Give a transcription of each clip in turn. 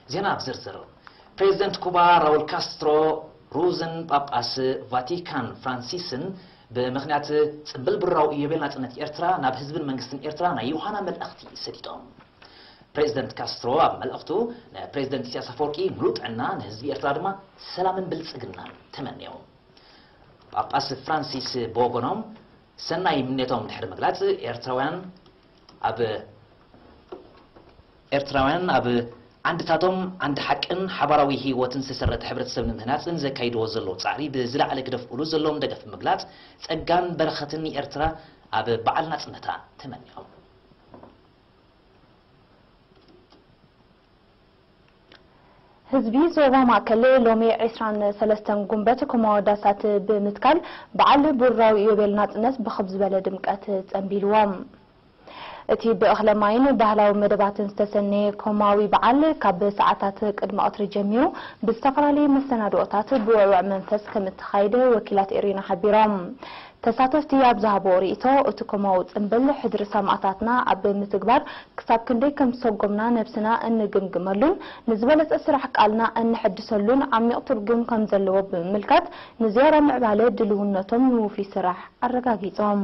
ዜና ብዝርዝር። ፕሬዚደንት ኩባ ራውል ካስትሮ ሩዝን ጳጳስ ቫቲካን ፍራንሲስን ብምኽንያት ጽምብል ብራዊ ኢዮቤል ናጽነት ኤርትራ ናብ ህዝብን መንግስትን ኤርትራ ናይ ዮሃና መልእኽቲ ሰዲዶም። ፕሬዚደንት ካስትሮ ኣብ መልእኽቱ ንፕሬዚደንት ኢሳያስ ኣፈወርቂ ምሉእ ጥዕና፣ ንህዝቢ ኤርትራ ድማ ሰላምን ብልጽግናን ተመንዮም። ጳጳስ ፍራንሲስ ብወገኖም ሰናይ ምንዮቶም ድሕሪ ምግላጽ፣ ኤርትራውያን ኣብ ኤርትራውያን ኣብ ዓንድታቶም ዓንዲ ሓቅን ሓባራዊ ህይወትን ዝተሰረተ ሕብረተሰብ ንምህናጽ ንዘካይድዎ ዘለዉ ጻዕሪ ብዝለዓለ ክደፍእሉ ዘለዎም ደገፍ ብምግላጽ፣ ጸጋን በረኸትን ንኤርትራ ኣብ በዓል ናጽነታ ተመንዮም። ህዝቢ ዞባ ማእከል ሎሚ ዕስራን ሰለስተን ጉንበት ኮማዊ ዳሳት ብምትካል በዓል ቡራዊ ኢዮቤል ናጽነት ብኽብ ዝበለ ድምቀት ጸንቢልዎም። እቲ ብእኽለ ማይን ባህላዊ መደባትን ዝተሰነየ ኮማዊ በዓል ካብ ሰዓታት ቅድሚ ቀትሪ ጀሚሩ ብዝተፈላለየ መሰናድኦታት ብውዕውዕ መንፈስ ከም እተኻየደ ወኪላት ኤሪና ሓቢሮም። ተሳተፍቲ ኣብ ዝሃብዎ ርእይቶ፣ እቲ ኮማዊ ጽምብል ሕድሪ ሰማእታትና ኣብ ምትግባር ክሳብ ክንደይ ከም ዝሰጎምና ነብስና እንግምግመሉን ንዝበለጸ ስራሕ ቃልና እንሕድሰሉን ዓሚቕ ትርጉም ከም ዘለዎ ብምምልካት፣ ንዝያዳ ምዕባለ ድልውነቶም ንውፉይ ስራሕ ኣረጋጊጾም።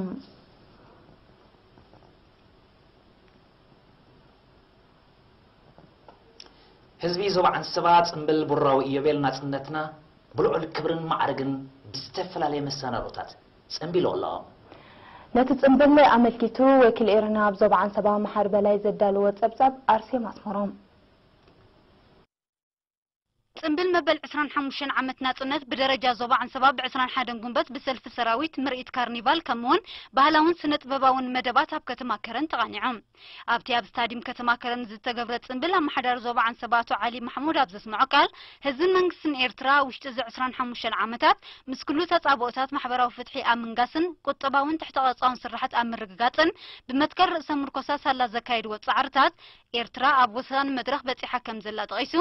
ህዝቢ ዞባ ዓንሰባ ጽምብል ቡራዊ ኢዮቤል ናጽነትና ብልዑል ክብርን ማዕርግን ብዝተፈላለየ መሰናዶታት ጸንቢሉ ኣሎ። ነቲ ጽምብል ኣመልኪቱ ወኪል ኤሪና ኣብ ዞባ ዓንሰባ መሓር በላይ ዘዳለዎ ጸብጻብ ኣርሴማ ኣስመሮም። ጽምብል መበል ዕስራን ሓሙሽተን ዓመት ናጽነት ብደረጃ ዞባ ዓንሰባ ብ ዕስራን ሓደን ጉንበት ብሰልፊ ሰራዊት፣ ምርኢት ካርኒቫል፣ ከምኡውን ባህላውን ስነ ጥበባውን መደባት ኣብ ከተማ ከረን ተቓኒዖም። ኣብቲ ኣብ ስታዲየም ከተማ ከረን ዝተገብረ ጽምብል ኣመሓዳሪ ዞባ ዓንሰባ ኣቶ ዓሊ ማሕሙድ ኣብ ዘስምዖ ቃል፣ ህዝብን መንግስትን ኤርትራ ኣብ ውሽጢ እዚ ዕስራን ሓሙሽተን ዓመታት ምስ ኩሉ ተጻብኦታት ማሕበራዊ ፍትሒ ኣብ ምንጋስን ቁጠባውን ትሕተ ቅርጻውን ስራሓት ኣብ ምርግጋጽን ብመትከል ርእሰ ምርኮሳ ሳላ ዘካየድዎ ጻዕርታት ኤርትራ ኣብ ወሳኒ መድረኽ በጺሓ ከም ዘላ ጠቒሱ፣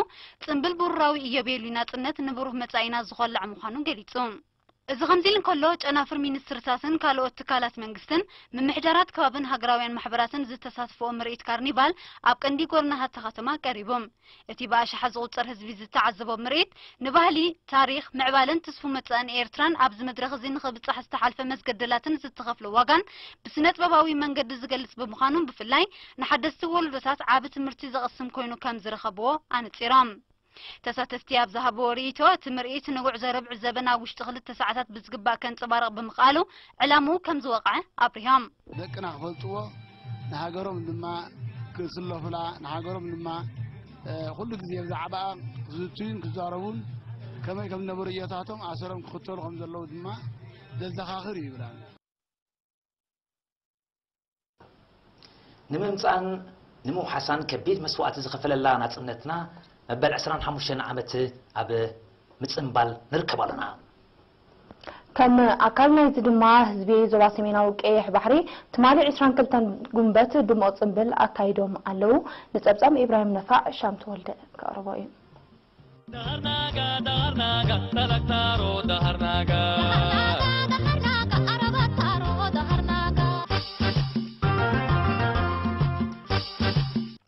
ጽምብል ብሩራዊ ኢዮቤልዩ ናጽነት ንብሩህ መጻኢና ዝኾልዕ ምዃኑ ገሊጹ። እዚ ከምዚ ኢሉ እንከሎ፣ ጨናፍር ሚኒስትርታትን ካልኦት ትካላት መንግስትን ምምሕዳራት ከባብን ሃገራውያን ማሕበራትን ዝተሳትፍኦ ምርኢት ካርኒቫል ኣብ ቀንዲ ጎደናታት እታ ከተማ ቀሪቡ። እቲ ብኣሽሓት ዝቑጸር ህዝቢ ዝተዓዘቦ ምርኢት፣ ንባህሊ፣ ታሪኽ፣ ምዕባለን ትስፉ መጻእን ኤርትራን ኣብዚ መድረኽ እዚ ንኽብጻሕ ዝተሓልፈ መስገደላትን ዝተኸፍለ ዋጋን ብስነ-ጥበባዊ መንገዲ ዝገልጽ ብምዃኑ፣ ብፍላይ ንሓደስቲ ወለዶታት ዓቢ ትምህርቲ ዘቕስም ኮይኑ ከም ዝረኸብዎ ኣነጺሮም። ተሳተፍቲ ኣብ ዝሃብዎ ርእይቶ፣ እቲ ምርኢት ንጉዕዞ ርብዒ ዘበን ኣብ ውሽጢ ክልተ ሰዓታት ብዝግባእ ከንጸባርቕ ብምኽኣሉ፣ ዕላምኡ ከም ዝወቕዐ ኣብሪሆም። ደቅና ክፈልጥዎ፣ ንሃገሮም ድማ ክስለፉላ፣ ንሃገሮም ድማ፣ እ፣ ኩሉ ግዜ ብዛዕባኣ ክዝትዩን ክዛረቡን፣ ከመይ ከም ዝነበሩ እዮታቶም ኣሰሮም ክኽተሉ ከም ዘለዉ ድማ ዘዘኻኽር እዩ ይብላል። ንምምጻእን ንምውሓሳን ከቢድ መስዋእቲ ዝኸፈለላ ናጽነትና መበል ዕስራን ሓሙሽተን ዓመት ኣብ ምጽንባል ንርከብ ኣሎና። ከም ኣካል ናይዚ ድማ ህዝቢ ዞባ ሰሜናዊ ቀይሕ ባሕሪ ትማሊ ዕስራን ክልተን ጉንበት ድሙቕ ጽምብል ኣካይዶም ኣለዉ። ንጸብጻብ ኢብራሂም ነፋዕ ሻም ተወልደ ከቕርቦ እዩ።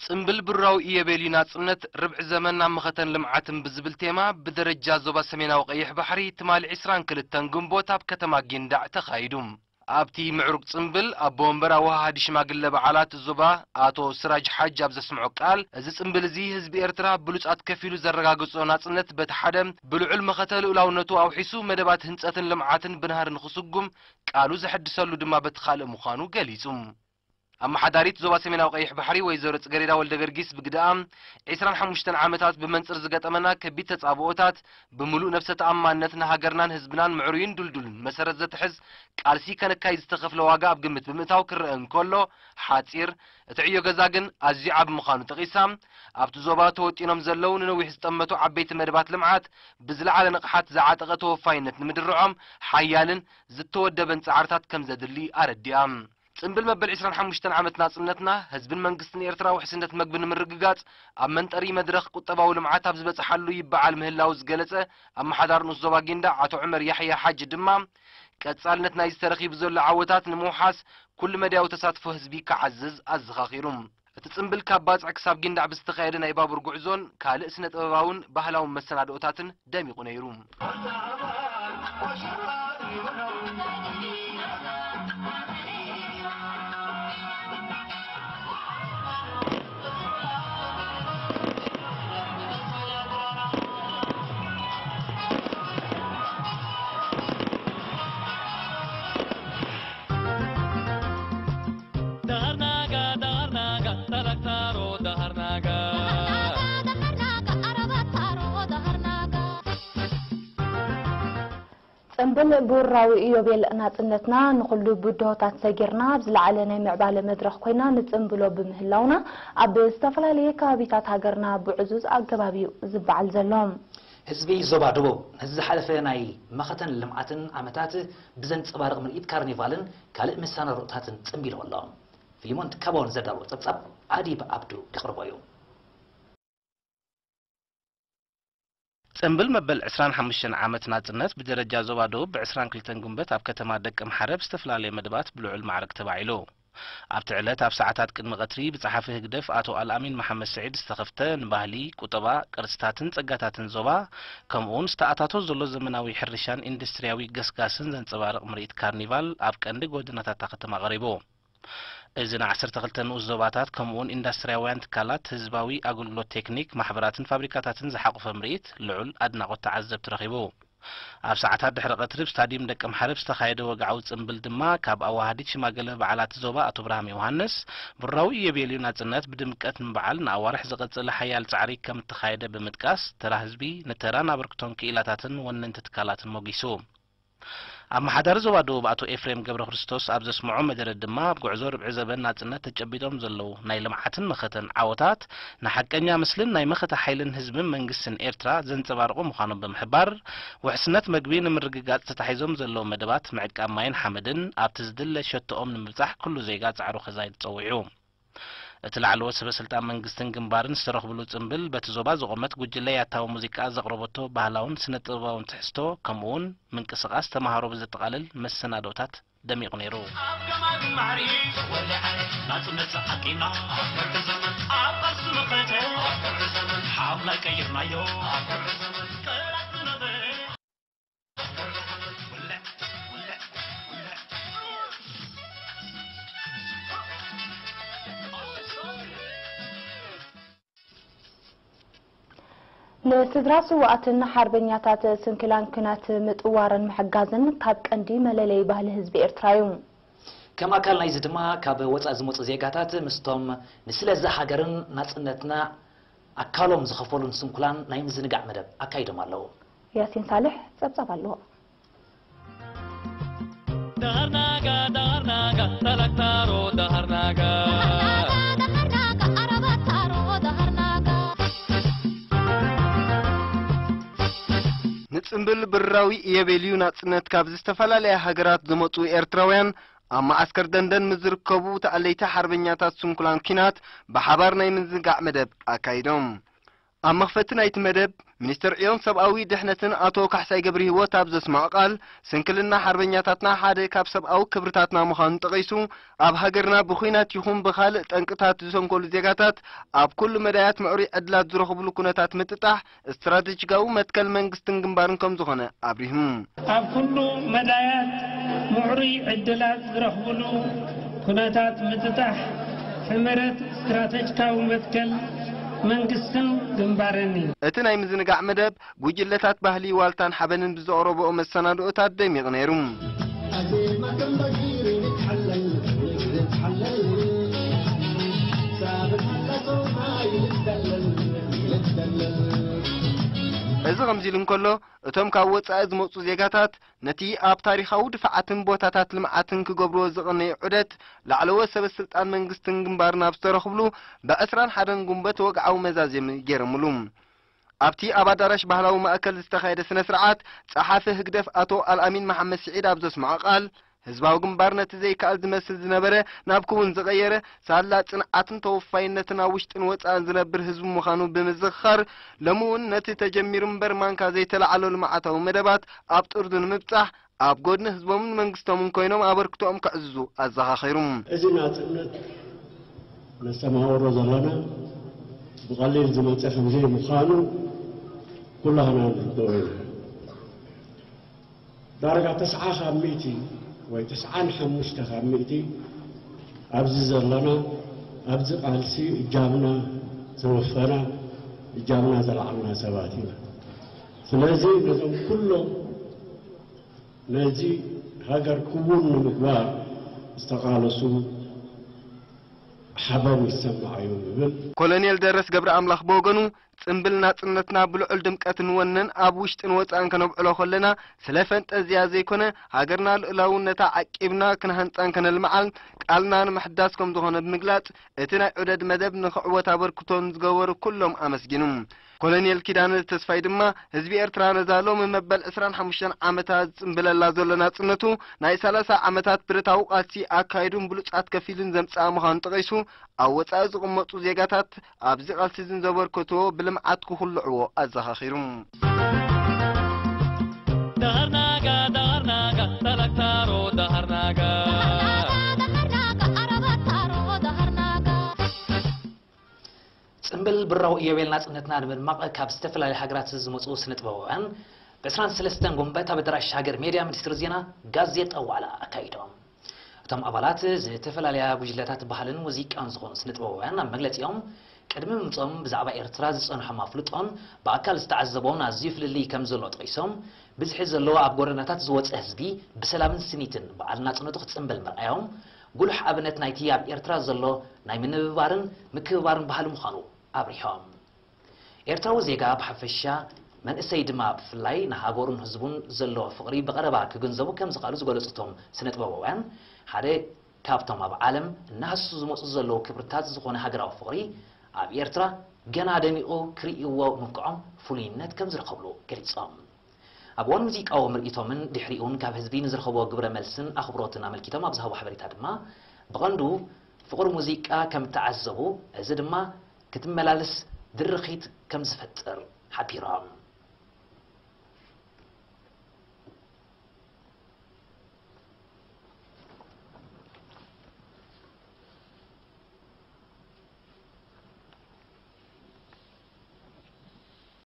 ጽምብል ብራዊ ኢዮቤልዩ ናጽነት ርብዒ ዘመን ናብ መኸተን ልምዓትን ብዝብል ቴማ ብደረጃ ዞባ ሰሜናዊ ቀይሕ ባሕሪ ትማሊ ዕስራን ክልተን ግንቦት ኣብ ከተማ ጊንዳዕ ተኻይዱ። ኣብቲ ምዕሩግ ጽምብል ኣቦ ወንበር ኣወሃሃዲ ሽማግለ በዓላት ዞባ ኣቶ ስራጅ ሓጅ ኣብ ዘስምዖ ቃል፣ እዚ ጽምብል እዚ ህዝቢ ኤርትራ ብሉጻት ከፊሉ ዘረጋግጾ ናጽነት በቲ ሓደ ብልዑል መኸተ ልኡላውነቱ ኣውሒሱ መደባት ህንጸትን ልምዓትን ብናህሪ ንኽስጉም ቃሉ ዘሐድሰሉ ድማ በቲ ካልእ ምዃኑ ገሊጹ። ኣመሓዳሪት ዞባ ሰሜናዊ ቀይሕ ባሕሪ ወይዘሮ ጽገሬዳ ወልደ ገርጊስ ብግደኣ፣ ዕስራን ሓሙሽተን ዓመታት ብመንጽር ዝገጠመና ከቢድ ተጻብኦታት ብምሉእ ነፍሰ ተኣማንነት ንሃገርናን ህዝብናን ምዕሩይን ድልዱልን መሰረት ዘትሕዝ ቃልሲ ከነካይድ ዝተኸፍለ ዋጋ ኣብ ግምት ብምእታው ክረአ እንከሎ፣ ሓጺር፣ እቲ ዕዮ ገዛ ግን ኣዝዩ ዓቢ ምዃኑ ጠቒሳ፣ ኣብቲ ዞባ ተወጢኖም ዘለዉ ንነዊሕ ዝጠመቱ ዓበይቲ መደባት ልምዓት ብዝለዓለ ንቕሓት ዝዓጠቐ ተወፋይነት ንምድርዖም ሓያልን ዝተወደበን ጻዕርታት ከም ዘድሊ ኣረዲኣ። ጽምብል መበል ዕስራን ሓሙሽተን ዓመት ናጽነትና፣ ህዝብን መንግስትን ኤርትራ ውሕስነት መግቢ ንምርግጋጽ፣ ኣብ መንጠሪ መድረኽ ቁጠባዊ ልምዓት ኣብ ዝበጽሓሉ ይበዓል ምህላዉ ዝገለጸ ኣመሓዳሪ ንኡስ ዞባ ጊንዳዕ ኣቶ ዑመር ያሕያ ሓጂ ድማ፣ ቀጻልነት ናይዚ ተረኺቡ ዘሎ ዓወታት ንምውሓስ፣ ኩሉ መዳያዊ ተሳትፎ ህዝቢ ክዓዝዝ ኣዘኻኺሩ። እቲ ጽምብል ካብ ባጽዕ ክሳብ ጊንዳዕ ብዝተኻየደ ናይ ባቡር ጉዕዞን ካልእ ስነ ጥበባውን ባህላውን መሰናድኦታትን ደሚቑ ነይሩ። ጽምብል ብውራዊ ኢዮቤል ናጽነትና ንኹሉ ብድሆታት ሰጊርና ኣብ ዝለዓለ ናይ ምዕባለ መድረኽ ኮይና ንጽምብሎ ብምህላውና ኣብ ዝተፈላለየ ከባቢታት ሃገርና ብዕዙዝ ኣገባብ እዩ ዝበዓል ዘሎ። ህዝቢ ዞባ ደቡብ ነዚ ዝሓለፈ ናይ መኸተን ልምዓትን ዓመታት ብዘንጸባርቕ ምርኢት ካርኒቫልን ካልእ መሰናድኦታትን ጽምቢልዎ ኣሎ። ፊሊሞን ትካቦ ንዘዳለዎ ጸብጻብ ኣዲብ ኣብዱ ከቕርቦ እዩ። ጽምብል መበል ዕስራን ሓሙሽተን ዓመት ናጽነት ብደረጃ ዞባ ደቡብ ብ ዕስራን ክልተን ጉንበት ኣብ ከተማ ደቀምሓረ ብዝተፈላለየ መደባት ብልዑል ማዕርግ ተባዒሉ። ኣብቲ ዕለት ኣብ ሰዓታት ቅድሚ ቀትሪ ብጸሓፊ ህግደፍ ኣቶ ኣልኣሚን መሓመድ ስዒድ ዝተኸፍተ ንባህሊ፣ ቁጠባ፣ ቅርስታትን ጸጋታትን ዞባ ከምኡውን ዝተኣታቶ ዘሎ ዘመናዊ ሕርሻን ኢንዱስትሪያዊ ገስጋስን ዘንጸባርቕ ምርኢት ካርኒቫል ኣብ ቀንዲ ጎደናታት እታ ከተማ ቀሪቡ። እዚ ንዓሰርተ ክልተ ንኡስ ዞባታት ከምኡውን ኢንዳስትሪያውያን ትካላት፣ ህዝባዊ ኣገልግሎት ቴክኒክ፣ ማሕበራትን ፋብሪካታትን ዝሓቖፈ ምርኢት ልዑል ኣድናቖት ተዓዘብቲ ረኺቡ። ኣብ ሰዓታት ድሕሪ ቀትሪ ኣብ ስታድዩም ደቀምሓረ ብዝተኻየደ ወግዓዊ ጽምብል ድማ ካብ ኣዋሃዲት ሽማግለ በዓላት ዞባ ኣቶ ብርሃም ዮሃንስ ብራዊ ኢዮቤልዩ ናጽነት ብድምቀት ንምብዓል ንኣዋርሕ ዝቐጸለ ሓያል ጻዕሪ ከም እተኻየደ ብምጥቃስ ተራ ህዝቢ ንተራን ኣበርክቶን ክኢላታትን ወነንቲ ትካላትን ሞጊሱ። ኣመሓዳሪ ዞባ ደቡብ ኣቶ ኤፍሬም ገብረክርስቶስ ኣብ ዘስምዖ መደረ ድማ፣ ኣብ ጉዕዞ ርብዒ ዘበን ናጽነት ተጨቢጦም ዘለዉ ናይ ልምዓትን መኸተን ዓወታት ንሓቀኛ ምስልን ናይ መኸተ ሓይልን ህዝብን መንግስትን ኤርትራ ዘንጸባርቑ ምዃኖም ብምሕባር፣ ውሕስነት መግቢ ንምርግጋጽ ተታሒዞም ዘለዉ መደባት ምዕቃብ ማይን ሓመድን ኣብቲ ዝድለ ሸቶኦም ንምብጻሕ ኩሉ ዜጋ ጻዕሩ ከዛይድ ጸዊዑ። እቲ ላዕለዎት ሰበ ስልጣን መንግስትን ግንባርን ዝተረኽብሉ ጽምብል በቲ ዞባ ዝቖመት ጉጅለ ያታዊ ሙዚቃ ዘቕረበቶ ባህላውን ስነ ጥበባውን ትሕዝቶ ከምኡውን ምንቅስቓስ ተማሃሮ ብዘጠቓልል መሰናዶታት ደሚቑ ነይሩ። ኣብ ገማግም ባሕሪ ተወሊዐ ናጽነት ሰዓቂና ኣብ ቅርቢ ዘመን ኣብ ቃልሲ መኸተ ኣብ ቅርቢ ዘመን ሓምላይ ቀይርናዮ ኣብ ቅርቢ ዘመን ጠላት ዝነበረ ንስድራ ስውኣትን ሓርበኛታት ስንክላን ኲናት ምጥዋርን ምሕጋዝን ካብ ቀንዲ መለለዪ ባህሊ ህዝቢ ኤርትራ እዩ። ከም ኣካል ናይዚ ድማ ካብ ወጻኢ ዝመጹ ዜጋታት ምስቶም ንስለ እዛ ሃገርን ናጽነትና ኣካሎም ዝኸፈሉን ስንኩላን ናይ ምዝንጋዕ መደብ ኣካይዶም ኣለዉ። ያሲን ሳልሕ ጸብጻብ ኣለዎ። ንጽምብል ብራዊ ኢዮቤልዩ ናጽነት ካብ ዝተፈላለያ ሃገራት ዝመጹ ኤርትራውያን ኣብ መዓስከር ደንደን ምስ ዝርከቡ ተኣለይቲ ሓርበኛታት ስንኩላን ኲናት ብሓባር ናይ ምዝንጋዕ መደብ ኣካይዶም። ኣብ መኽፈቲ ናይቲ መደብ፣ ሚኒስትር ዕዮን ሰብኣዊ ድሕነትን ኣቶ ካሕሳይ ገብረሂወት ኣብ ዘስምዖ ቃል፣ ስንክልና ሓርበኛታትና ሓደ ካብ ሰብኣዊ ክብርታትና ምዃኑ ጠቒሱ፣ ኣብ ሃገርና ብኲናት ይኹን ብኻልእ ጠንቅታት ዝሰንከሉ ዜጋታት ኣብ ኩሉ መዳያት ምዕሩይ ዕድላት ዝረኽብሉ ኩነታት ምጥጣሕ ስትራተጂካዊ መትከል መንግስትን ግንባርን ከምዝኾነ ኣብሪሁ። ኣብ ኩሉ መዳያት ምዕሩይ ዕድላት ዝረኽብሉ ኩነታት ምጥጣሕ ሕመረት ስትራተጂካዊ መትከል መንግስትን ግንባርን እዩ። እቲ ናይ ምዝንጋዕ መደብ ጉጅለታት ባህሊ ዋልታን ሓበንን ብዘቕረብኦ መሰናድኦታት ደሚቑ ነይሩ። እዚ ከምዚ ኢሉ እንከሎ፣ እቶም ካብ ወጻኢ ዝመጹ ዜጋታት ነቲ ኣብ ታሪኻዊ ድፋዓትን ቦታታት ልምዓትን ክገብርዎ ዝቐነዩ ዑደት ላዕለዎት ሰበ ስልጣን መንግስትን ግንባርን ኣብ ዝተረኽብሉ ብ ዕስራን ሓደን ጉንበት ወግዓዊ መዛዘሚ ገይሮምሉ። ኣብቲ ኣብ ኣዳራሽ ባህላዊ ማእከል ዝተኻየደ ስነ ስርዓት ጸሓፊ ህግደፍ ኣቶ ኣልኣሚን መሓመድ ስዒድ ኣብ ዘስምዖ ቃል፣ ህዝባዊ ግንባር ነቲ ዘይከኣል ዝመስል ዝነበረ ናብ ክውን ዝቐየረ፣ ሳላ ጽንዓትን ተወፋይነትን ኣብ ውሽጥን ወጻእን ዝነብር ህዝቢ ምዃኑ ብምዝኽኻር፣ ሎሚ እውን ነቲ ተጀሚሩ እምበር ማንካ ዘይተላዕሎ ልምዓታዊ መደባት ኣብ ጥርዙ ንምብጻሕ፣ ኣብ ጎድኒ ህዝቦምን መንግስቶምን ኮይኖም ኣበርክቶኦም ከዕዝዙ ኣዘኻኺሩ። እዚ ናጽነት ነስተማሃሮ ዘለና ብቐሊል ዝመጸ ከም ዘይምዃኑ ኩላህና ንርድኦ ኢና። ዳርጋ ተስዓ ካብ ሚእቲ ወይ ተስዓን ሓሙሽተ ካብ ሚእቲ ኣብዚ ዘለና፣ ኣብዚ ቃልሲ እጃምና ዘወፈና፣ እጃምና ዘልዓልና ሰባት ኢና። ስለዚ ነዞም ኩሎም ነዚ ሃገር ክውን ንምግባር ዝተቓለሱ ሓበን ይሰማዓዮም ይብል። ኮሎኔል ደረስ ገብረ ኣምላኽ ብወገኑ፣ ጽምብል ናጽነትና ብልዑል ድምቀትን ወነን ኣብ ውሽጥን ወጻእን ከነብዕሎ ከለና፣ ስለ ፈንጠዝያ ዘይኮነ፣ ሃገርና ልኡላውነታ ዓቂብና ክንሃንጻን ከነልምዓን ቃልና ንምሕዳስ ከም ዝኾነ ብምግላጽ፣ እቲ ናይ ዑደት መደብ ንኽዕወት ኣበርክቶም ዝገበሩ ኩሎም ኣመስጊኑ። ኮሎኔል ኪዳነ ተስፋይ ድማ፣ ህዝቢ ኤርትራ ነዛ ሎሚ መበል ዕስራን ሓሙሽተን ዓመታት ዝጽምብለላ ዘሎ ናጽነቱ፣ ናይ ሰላሳ ዓመታት ብረታዊ ቃልሲ ኣካይዱን ብሉጻት ከፊሉን ዘምጽኣ ምዃኑ ጠቒሱ፣ ኣብ ወጻኢ ዝቕመጡ ዜጋታት ኣብዚ ቃልሲ እዚ ንዘበርከትዎ ብልምዓት ክኹልዕዎ ኣዘኻኺሩ። ዳርናጋ ዳርናጋ ጠለቅታሮ ዳርናጋ ጽምብል ብራው ኢዮቤል ናጽነትና ንምድማቕ ካብ ዝተፈላለዩ ሃገራት ዝመጹ ስነ ጥበባውያን ብ ዕስራን ሰለስተን ጉንበት ኣብ ኣዳራሽ ሃገር ሜድያ ሚኒስትሪ ዜና ጋዜጣ ዋዕላ ኣካይዶም። እቶም ኣባላት ዝተፈላለያ ጉጅለታት ባህልን ሙዚቃን ዝኾኑ ስነ ጥበባውያን ኣብ መግለጺኦም፣ ቅድሚ ምምጽኦም ብዛዕባ ኤርትራ ዝጸንሖም ኣፍልጦን ብኣካል ዝተዓዘቦን ኣዝዩ ፍልልይ ከም ዘሎ ጠቒሶም፣ ብዝሒ ዘለዎ ኣብ ጎደናታት ዝወጸ ህዝቢ ብሰላምን ስኒትን በዓል ናጽነቱ ክጽምብል ምርኣዮም፣ ጉሉሕ ኣብነት ናይቲ ኣብ ኤርትራ ዘሎ ናይ ምንብባርን ምክብባርን ባህሊ ምዃኑ ኣብሪሆም። ኤርትራዊ ዜጋ ብሓፈሻ፣ መንእሰይ ድማ ብፍላይ ንሃገሩን ህዝቡን ዘለዎ ፍቕሪ ብቐረባ ክግንዘቡ ከም ዝኽኣሉ ዝገለጹ እቶም ስነ ጥበባውያን፣ ሓደ ካብቶም ኣብ ዓለም እናሃሰሱ ዝመጹ ዘለዉ ክብርታት ዝኾነ ሃገራዊ ፍቕሪ ኣብ ኤርትራ ገና ደሚቑ ክርእይዎ ምብቅዖም ፍሉይነት ከም ዝረኸብሉ ገሊጾም። ኣብ እዋን ሙዚቃዊ ምርኢቶምን ድሕሪኡን ካብ ህዝቢ ንዝረኸብዎ ግብረ መልስን ኣኽብሮትን ኣመልኪቶም ኣብ ዝሃቦ ሓበሬታ ድማ፣ ብቐንዱ ፍቕሪ ሙዚቃ ከም እተዓዘቡ፣ እዚ ድማ ክትመላለስ ድርኺት ከም ዝፈጥር ሓቢሮም።